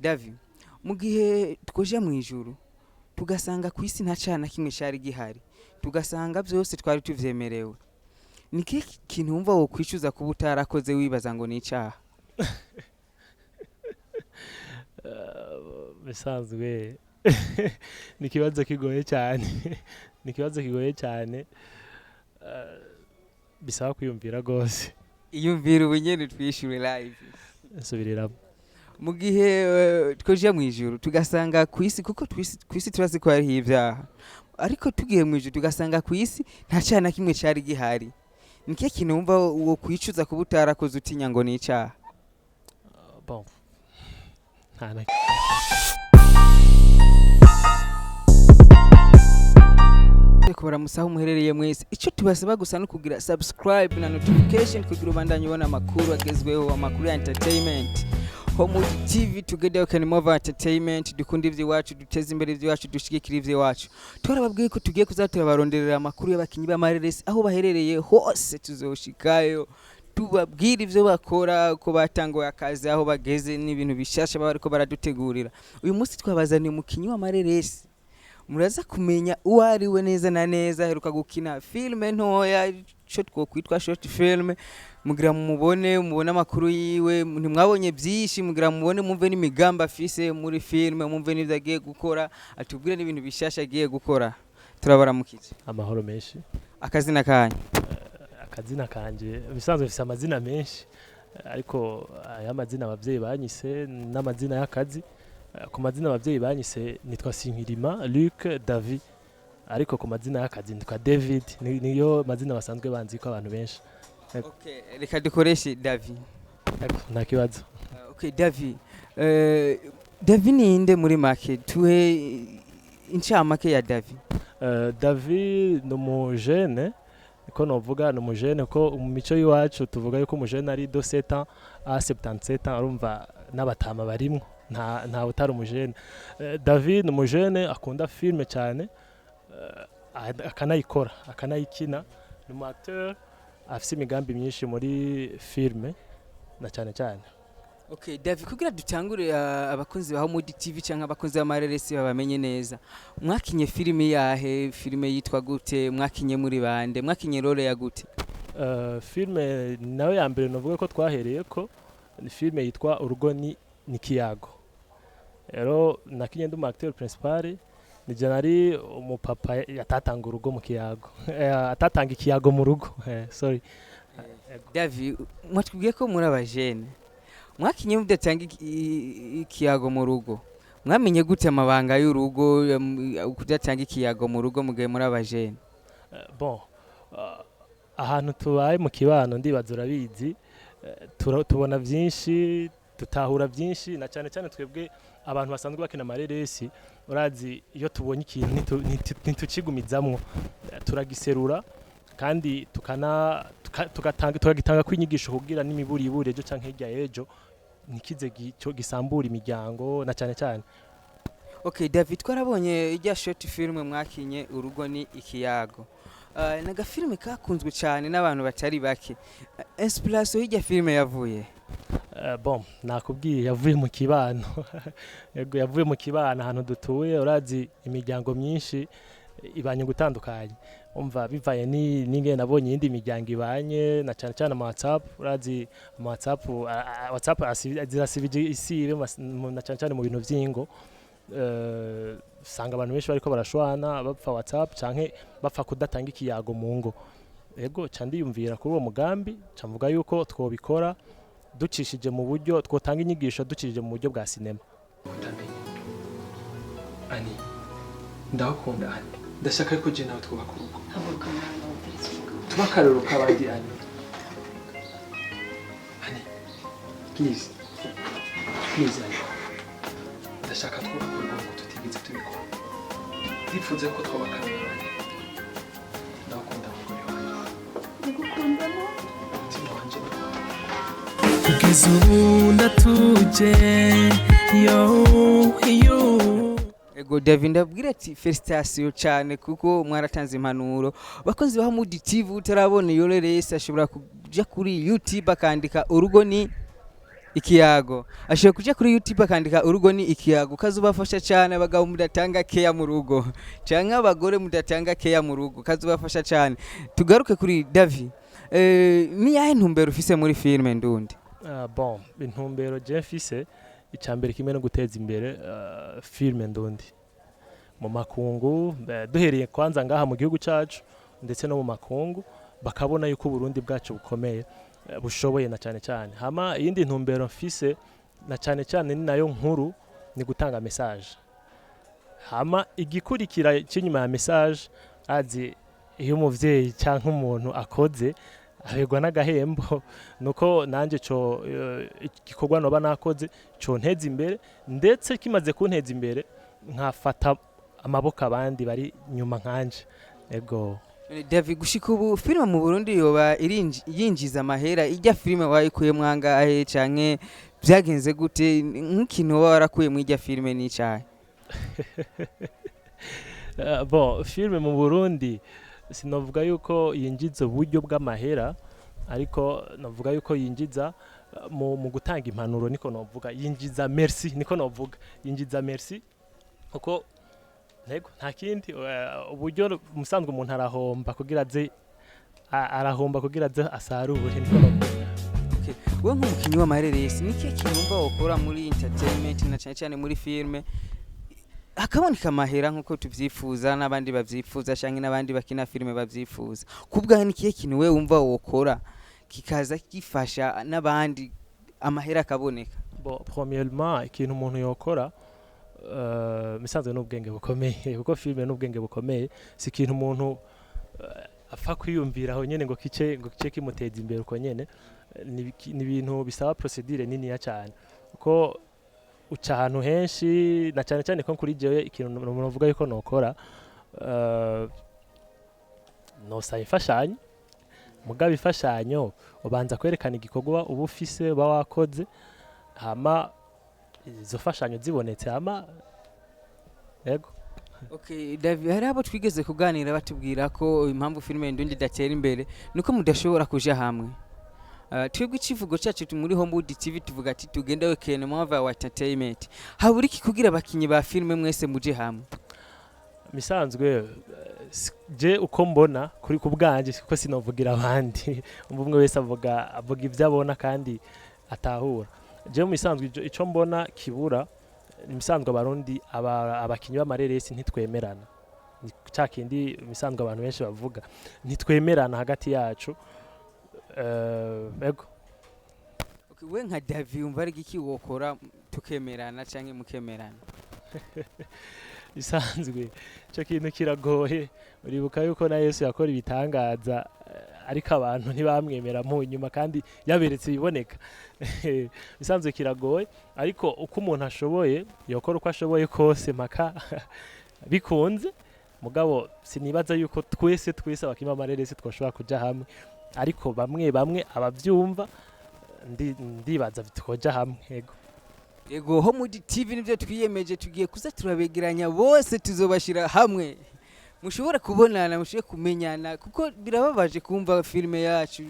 Davi, mu gihe twoja mu ijuru tugasanga ku isi nta cana kimwe cari gihari, tugasanga byose twari tuvyemerewe, ni ikihe kintu wumva wokwicuza kuba utarakoze wibaza ngo ni icaha? Bisanzwe ni ikibazo kigoye cyane, ni ikibazo kigoye cyane, bisaba kwiyumvira rwose. Iyumvira ubu nyene twishure live. Nsubiriramo. Mu gihe twoja mu ijuru tugasanga ku isi, kuko ku isi turazi ko hariho ibyaha, ariko tugiye mu ijuru tugasanga ku isi nta cyaha na kimwe cari gihari, ni ikihe kintu wumva wo kwicuza kuba utarakoze utinya ngo ni icaha? Bon, nta na Kubaramusa aho muherereye mwese, icyo tubasaba gusa no kugira subscribe na notification kugira ubandanye ubona amakuru agezweho, amakuru ya entertainment. Homewood TV, together we can move entertainment. Dukunda ivy'iwacu, duteze imbere ivy'iwacu, dushigikira ivy'iwacu. Twarababwiye ko tugiye kuza turabaronderera amakuru y'abakinyi b'amareresi aho baherereye hose, tuzoshikayo tubabwira ivyo bakora, ko batanguye akazi, aho bageze n'ibintu bishasha baba bariko baradutegurira. Uyu munsi twabazaniye umukinyi w'amareresi, muraza kumenya uwo ari we neza na neza. Aheruka gukina filime ntoya, ico twokwitwa short film. Mugira mumubone, mubone amakuru yiwe. Ntimwabonye byinshi, mugira mubone, mumve n'imigambi afise muri filime, mumve n'ivyo agiye gukora, atubwire n'ibintu bishasha agiye gukora. Turabaramukije. Amahoro menshi. Akazina kanyu? Akazina kanje, bisanzwe mfise amazina menshi, ariko aya mazina abavyeyi banyise n'amazina y'akazi. Ku mazina abavyeyi banyise nitwa Sinkirima Luc David, ariko ku mazina y'akazi nitwa David. Niyo mazina basanzwe banzi ko abantu benshi. Okay, reka dukoreshe David. Ego, nta kibazo. Okay, David, David ninde muri make? Tuhe incamake ya David. David ni umujene, niko novuga, ni umujene ko mu mico y'iwacu tuvuga yuko umujene ari de 7 ans à 77 ans. Urumva n'abatama barimwo, nta utari umujene. David ni umujene akunda filme cyane, akanayikora, akanayikina. Ni umu acteur afise imigambi myinshi muri filme na cyane cyane. Okay, David, kugira dutangure, abakunzi ba Homewood TV canke abakunzi b'amareresi babamenye neza, mwakinye filime yahe? Filime yitwa gute? Mwakinye muri bande? Mwakinye role ya gute? Filme nayo ya mbere novuga ko twahereye ko ni filme yitwa Urugo ni Kiyago. Rero nakinye ndi umu acteur principal, nije nari umupapa yatatanga urugo mu kiyago, atatanga ikiyago mu rugo, sorry. David, mwatubwiye ko muri abajene, mwakinye mudatanga ikiyago mu rugo. Mwamenye gute amabanga y'urugo, kudatanga ikiyago mu rugo mugihe muri abajene? Bon, ahantu tubaye mu kibano, ndibaza urabizi, tubona byinshi, dutahura byinshi, na cyane cyane twebwe abantu basanzwe bakina amareresi. Urazi iyo tubonye ikintu ntitucigumizamwo, turagiserura kandi tukagitanga kwinyigisho kugira n'imiburiburi ejo canke hirya y'ejo ntikize gisambura imiryango na cyane cyane. Okay, David, twarabonye ijya short film mwakinye Urugo ni Ikiyago. Ni agafilme kakunzwe cyane n'abantu batari bake. Inspiration y'ijya filime yavuye? Bon, nakubwiye, yavuye mu kibano. Yego, yavuye mu kibano ahantu dutuye. Urazi imiryango myinshi ibanye gutandukanye, umva bivaye ni n'ingene nabonye iyindi miryango ibanye, na cyane cyane ama WhatsApp. Urazi ama WhatsApp, WhatsApp zirasibije isibe na cyane cyane mu bintu vy'ingo. Usanga abantu benshi bariko barashwana bapfa WhatsApp canke bapfa kudatanga ikiyago mu ngo. Ego, ca ndiyumvira kuri uwo mugambi, ca mvuga yuko twobikora ducishije mu buryo twotanga inyigisho, ducishije mu buryo bwa sinema. Utamenye ani, ndagukunda ani, ndashaka ko je nawe twubaka urugo. Haguruka mwana, wumvirize umugabo. Tuba akarorero k'abandi ani. Ani, please, please ani, ndashaka twubaka urugo nkuko tutigeze tubikora. Ndifuza ko twaba akarorero ani. Ndagukunda mugore wanjye. Ndagukunda. Umutima wanje ni wawe. Kugeza ubu ndatuje, yo yo. Ego David, ndabwira ati félicitations cyane kuko mwaratanze impanuro. Bakunzi ba Homewood TV, utarabona iyo reresi ashobora kuja kuri YouTube akandika Urugo ni Ikiyago. Ashobora kuja kuri YouTube akandika Urugo ni Ikiyago, kazobafasha cyane abagabo mudatanga keya mu rugo canke abagore mudatanga keya mu rugo, kazobafasha cyane. Tugaruke kuri Davi. Ni yahe ntumbero ufise muri filme ndundi? Bon, intumbero je mfise, icambere kimwe no guteza imbere filme ndundi mu makungu, duhereye kwanza ngaha mu gihugu cacu, ndetse no mu makungu bakabona yuko Uburundi bwacu bukomeye, bushoboye na cyane cyane. Hama iyindi ntumbero mfise na cyane cyane ni nayo nkuru, ni gutanga message. Hama igikurikira cy'inyuma ya message, azi iyo umuvyeyi cyangwa umuntu akoze aberwa n'agahembo, nuko nanjye co igikorwa noba nakoze conteza imbere, ndetse kimaze kunteza imbere nkafata amaboko abandi bari nyuma nkanje, ego. David, gushika ubu filime mu Burundi yoba yinjiza amahera? Ijya filime wayikuye angahe canke byagenze gute? Nk'ikintu woba warakuye mu ijya filime n'icahe? Bon, filime mu Burundi sinovuga yuko yinjiza uburyo bw'amahera, ariko navuga yuko yinjiza mu gutanga impanuro, niko novuga yinjiza merci, niko novuga yinjiza merci, kuko ntego nta kindi. Uburyo musanzwe umuntu arahomba kugira aze arahomba kugira aze asarure, niko novuga. Wowe nk'umukinnyi w'amareresi, ni ikihe kintu wumva wokora muri entertainment na cyane cyane muri filime hakaboneka amahera nk'uko tuvyifuza n'abandi bavyifuza canke n'abandi bakina filime bavyifuza? Ku bwawe ni ikihe kintu wewe wumva wokora kikaza gifasha n'abandi, amahera akaboneka? Bon, premièrement, ikintu umuntu yokora, misanzwe n'ubwenge bukomeye, kuko filime n'ubwenge bukomeye, si ikintu umuntu apfa kwiyumvira aho nyene ngo kice kimuteza imbere uko nyene. Ni ibintu bisaba procédure niniya cyane, kuko uca ahantu henshi, na cyane cyane ko kuri jewe ikintu novuga yuko nokora, nosaba imfashanyo. Mugabo imfashanyo ubanza kwerekana igikorwa uba ufise, uba wakoze, hama izo fashanyo zibonetse, hama yego. Okay, David, hari abo twigeze kuganira batubwira ko impamvu filime ndundi idatera imbere nuko mudashobora kuja hamwe. Twebwe icivugo cyacu muri Homewood TV tuvuga ati tugende we can move our entertainment. Habura iki kugira abakinyi ba filime mwese muje hamwe? Misanzwe je uko mbona kuri ku bwanje, kuko sinovugira abandi, umwe wese avuga ibyo abona kandi atahura. Je mu misanzwe ico mbona kibura, imisanzwe abarundi abakinyi b'amareresi ntitwemerana. Ni ca kindi imisanzwe abantu benshi bavuga, ntitwemerana hagati yacu. Ego. Okay, we nka David wumva ari iki wokora tukemerana canke mukemerana? Bisanzwe ico kintu kiragoye. Uribuka yuko na Yesu yakora ibitangaza, ariko abantu ntibamwemera mu nyuma kandi yaberetse ibiboneka. Bisanzwe kiragoye, ariko uko umuntu ashoboye yokora uko ashoboye kose mpaka bikunze. Mugabo sinibaza yuko twese twese abakinyi b'amareresi twoshobora kuja hamwe, ariko bamwe bamwe abavyumva ndibaza twoja hamwe, yego. Yego, Homewood TV nivyo twiyemeje, tugiye kuza turabegeranya bose, tuzobashira hamwe mushobora kubonana, mushobore kumenyana, kuko birababaje kumva filime yacu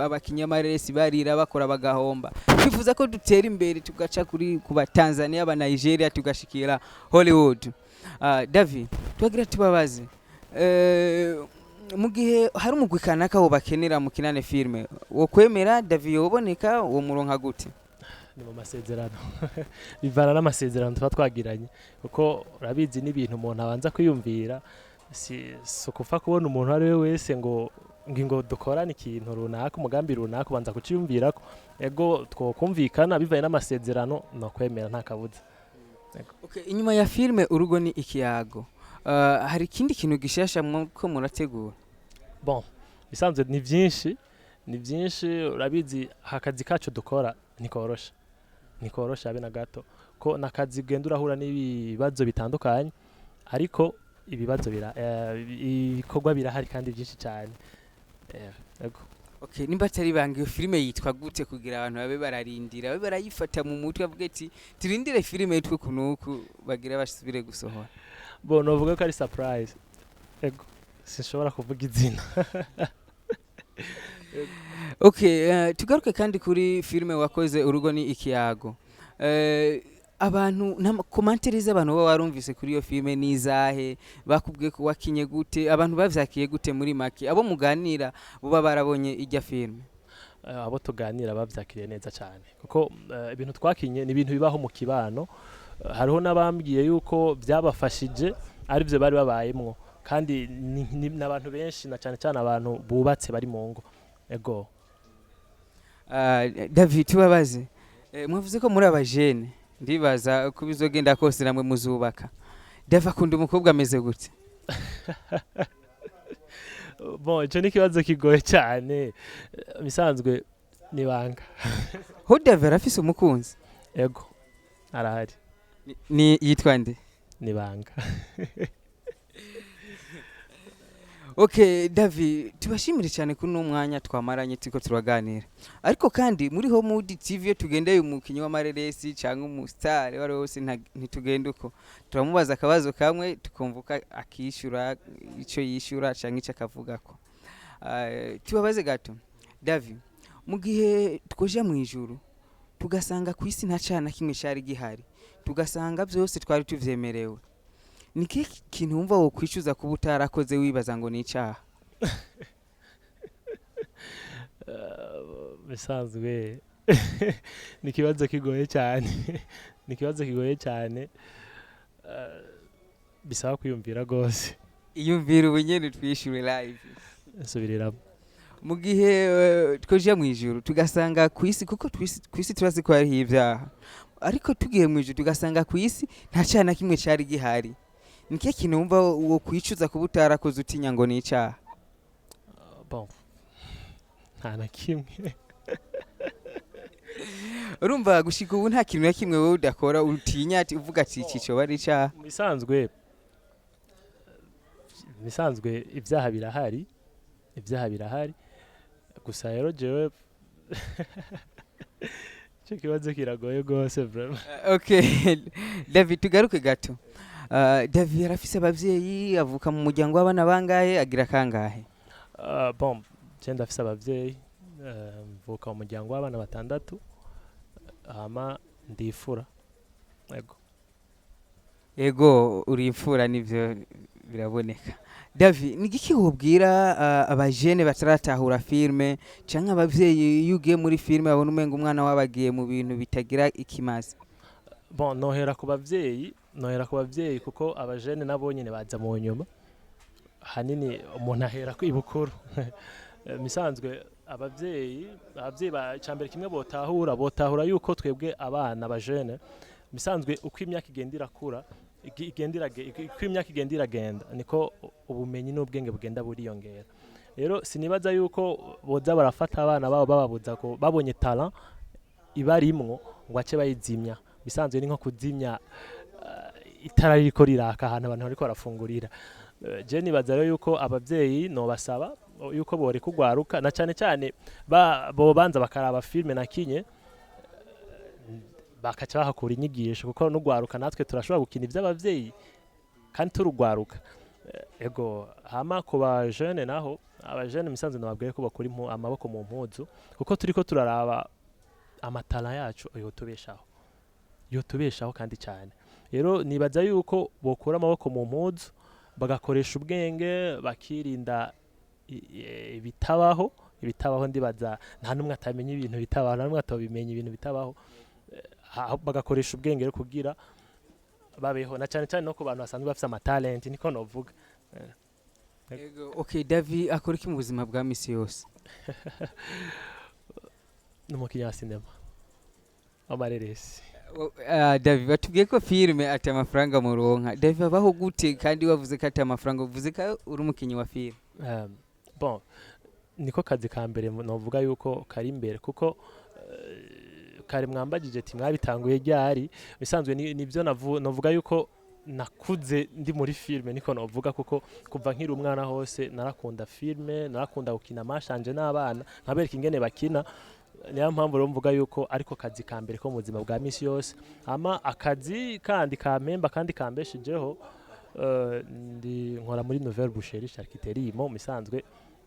abakinyamareresi barira bakora bagahomba. Twifuza ko dutera imbere tugaca kuri ku Tanzania, aba Nigeria, tugashikira Hollywood. David, twagira tubabaze, mu gihe hari umugwi kanaka wo bakenera mukinane filime, wo kwemera David yoboneka, wo muronka gute? Ni mu masezerano, bivana n'amasezerano tuba twagiranye, kuko urabizi n'ibintu umuntu abanza kwiyumvira, si ukufa kubona umuntu uwo ari we wese ngo dukorane ikintu runaka, umugambi runaka, ubanza kuciyumvirako. Ego, twokumvikana bivanye n'amasezerano, no kwemera nta kabuza. Okay, inyuma ya filime Urugo ni Ikiyago, hari ikindi kintu gishasha ko murategura? Bon, bisanzwe ni byinshi, ni byinshi. Urabizi akazi kacu dukora ntikorosha, ntikorosha habe na gato, ko nakazi ugenda urahura n'ibibazo bitandukanye, ariko ibibazo ibikorwa birahari kandi byinshi cyane. Ego. Okay, nimba atari banga, iyo filime yitwa gute kugira abantu babe bararindira, babe barayifata mu mutwe, bavuge ati turindire filime yitwa uku n'uku bagira basubire gusohora? Bon, novuga ko ari surprise. Ego, sinshobora kuvuga izina. Okay, tugaruke kandi kuri filime wakoze, Urugo ni Ikiyago. Abantu commentaires z'abantu baba warumvise kuri iyo filime nizahe? Bakubwiye ko wakinye gute? Abantu bavyakiye gute? Muri make, abo muganira buba barabonye ijya filime. Abo tuganira bavyakiriye neza cyane, kuko ibintu twakinye ni ibintu bibaho mu kibano. Hariho n'abambwiye yuko byabafashije, aribyo bari babayemwo, kandi n'abantu benshi, na cyane cyane abantu bubatse bari mu ngo, ego. David, tubabaze. Mwavuze ko muri abajene, ndibaza ko bizogenda kose namwe muzubaka. David akunda umukobwa ameze gute? Bon, icyo ni ikibazo kigoye cyane. Bisanzwe nibanga. Ho David arafise umukunzi? Ego, arahari. Ni yitwa nde? Nibanga. Okay, David, tubashimire cyane kuri uno mwanya twamaranye turiko turaganira. Ariko kandi muri Homewood TV, iyo tugendeye umukinyi w'amareresi cyangwa umustar wari wose, ntitugenda uko. Turamubaza akabazo kamwe, tukumva uko akishyura, icyo yishyura cyangwa icyo akavugako. Tubabaze gato David, mu gihe twoja mu ijuru tugasanga ku isi nta cana kimwe cyari gihari, tugasanga byose twari tuvyemerewe, ni ikihe kintu wumva wokwicuza kuba utarakoze, wibaza ngo ni icyaha? Bisanzwe ni ikibazo kigoye cyane, ni ikibazo kigoye cyane, bisaba kwiyumvira rwose. Iyumvira ubu nyene, twishyure live. Nsubiriramo. Mu gihe twoja mu ijuru tugasanga ku isi, kuko ku isi turazi ko hariho ibyaha, ariko tugiye mu ijuru tugasanga ku isi nta cyaha na kimwe cyari gihari, ni ikihe kintu wumva wo kwicuza kuba utarakoze, utinya ngo ni icyaha? Bon, nta na kimwe. Urumva gushika ubu nta kintu na kimwe wowe udakora utinya, ati uvuga ati iki coba ari icyaha? Mu bisanzwe ibyaha birahari, ibyaha birahari. Gusa rero jewe icyo kibazo kiragoye rwose vraiment. Okay, David, tugaruke gato. David arafise abavyeyi? Avuka mu muryango w'abana bangahe? Agira kangahe? Bon, je ndafise abavyeyi, mvuka mu muryango w'abana batandatu, hama ndifura, ego. Ego, uri imfura, nivyo biraboneka. David, ni igiki wobwira abajene bataratahura filme, canke abavyeyi iyo ugiye muri filme babona umenga umwana wabo agiye mu bintu bitagira ikimazi? Bon, nohera ku bavyeyi, nohera ku bavyeyi, kuko abajene nabo nyene baza mu nyuma. Hanini umuntu ahera ku ibukuru. Misanzwe abavyeyi ba cambere kimwe botahura yuko twebwe abana bajene, misanzwe uko imyaka igenda irakura, uko imyaka igenda iragenda, niko ubumenyi n'ubwenge bugenda buriyongera. Rero sinibaza yuko boza barafata abana babo bababuza ko babonye talent ibarimwo ngo ace bayizimya. Bisanzwe ni nko kuzimya itara ririko riraka ahantu abantu bariko barafungurira. Je nibaza rero yuko abavyeyi nobasaba yuko boreka urwaruka, na cane cane bobanza bakaraba filme nakinye, bakaca bahakura inyigisho, kuko n'urwaruka natwe turashobora gukina ivy'abavyeyi kandi turugwaruka. Ego, hama ku ba jeune naho, abajene misanzwe nababwiye ko bakura amaboko mu mpuzu, kuko turiko turaraba amatara yacu yotubeshaho, yotubeshaho kandi cyane. Rero nibaza yuko bokura amaboko mu mpuzu, bagakoresha ubwenge, bakirinda ibitabaho. Ibitabaho, ndibaza nta n'umwe atamenya ibintu bitabaho, nta n'umwe atobimenya ibintu bitabaho. Bagakoresha ubwenge rero kugira babeho, na cyane cyane no ku bantu basanzwe bafise amatalenti, niko novuga. Ego, okay, David akora iki mu buzima bwa misi yose? N'umukinnyi wa sinema w'amareresi. David, batubwiye ko filime ati amafaranga muronka. David abaho gute kandi wavuze ko ati amafaranga, uvuze ko uri umukinnyi wa filime? Bon, niko kazi ka mbere novuga yuko kari imbere, kuko kare mwambagije ati mwabitanguye ryari. Bisanzwe nibyo novuga yuko nakuze ndi muri filme, niko novuga, kuko kuva nkiri umwana hose narakunda filme, narakunda gukina amashanje n'abana, nkabereka ingene bakina. Niyo mpamvu rero mvuga yuko ariko kazi ka mbere ko mu buzima bwa misi yose. Hama akazi kandi kampemba kandi kambeshejeho, ndi nkora muri Nouvelle Boucherie Charcuterie. Mo misanzwe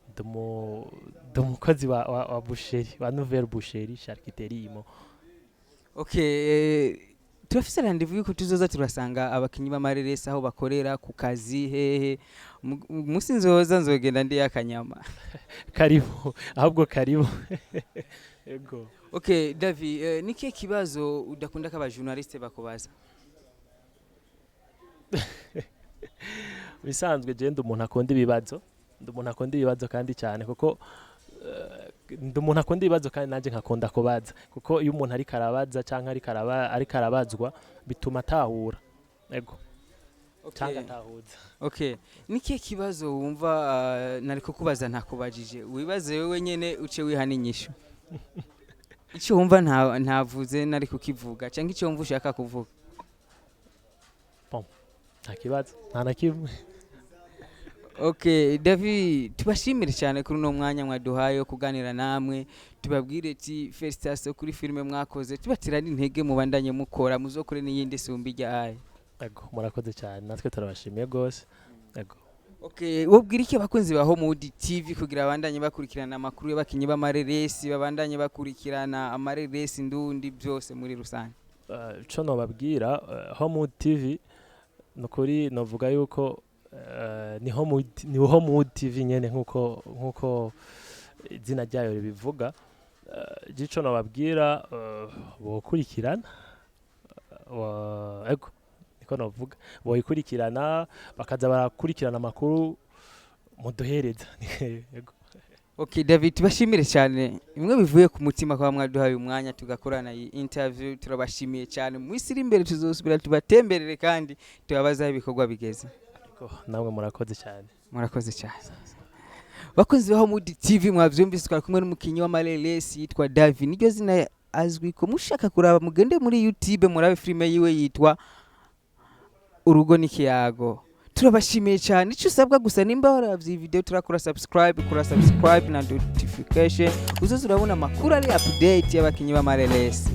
Ndi umukozi wa boucherie, wa Nouvelle Boucherie Charcuterie Imo. Okay, turafise rendez-vous yuko tuzoza turasanga abakinyi b'amareresi aho bakorera ku kazi hehe. Musi nzoza nzogenda ndi akanyama. Karibu, ahubwo karibu, ego. Okay Davi, nikihe kibazo udakunda ko abajournaliste bakubaza? Bisanzwe je ndi umuntu akunda ibibazo, ndi umuntu akunda ibibazo kandi cyane, kuko ndi umuntu akunda ibibazo kandi nanjye nkakunda kubaza, kuko iyo umuntu ariko arabaza cyangwa ariko arabazwa bituma atahura, ego, cyangwa atahuza. Okay, nikihe kibazo wumva nariko kubaza ntakubajije, wibaze wewe nyene uce wihana inyishu, icyo wumva ntavuze nari kukivuga, cyangwa icyo wumva ushaka kuvuga? Nta kibazo, nta na kimwe. Okay David, tubashimire cyane kuri uno mwanya mwaduhaye wo kuganira namwe, tubabwire ati félicitations kuri filime mwakoze, tubatira n'intege mubandanye mukora, muzokore n'iyindi sumba ijya aye. Ego, murakoze cyane, natwe turabashimiye rwose, ego. Okay, wobwira iki abakunzi ba Homewood TV kugira babandanye bakurikirana amakuru y'abakinyi b'amareresi, babandanye bakurikirana amareresi ndundi byose muri rusange? Ico nobabwira, Homewood TV, nukuri novuga yuko ni Homewood TV nyene nkuko izina ryayo ribivuga. Ico nobabwira, bokurikirana, ego, niko novuga, boyikurikirana bakaza barakurikirana amakuru muduhereza, ego. Okay David, tubashimire cyane bimwe bivuye ku mutima kwa mwaduhaye umwanya tugakorana iyi interview. Turabashimiye cyane. Mu isi iri imbere tuzosubira tubatemberere kandi tubabaze aho ibikorwa bigeze. Ego, namwe murakoze cyane. Murakoze cyane. Bakunzi ba Homewood TV, mwavyumvise, twari kumwe n'umukinyi w'amareresi yitwa David, niryo zina azwi ko. Mushaka kuraba mugende muri YouTube murabe filime yiwe yitwa Urugo n'ikiyago. Turabashimiye cyane. Icyo usabwa gusa, nimba waravye iyi video turakora subscribe, kora subscribe na notification, uzoza urabona amakuru ari update y'abakinyi b'amareresi.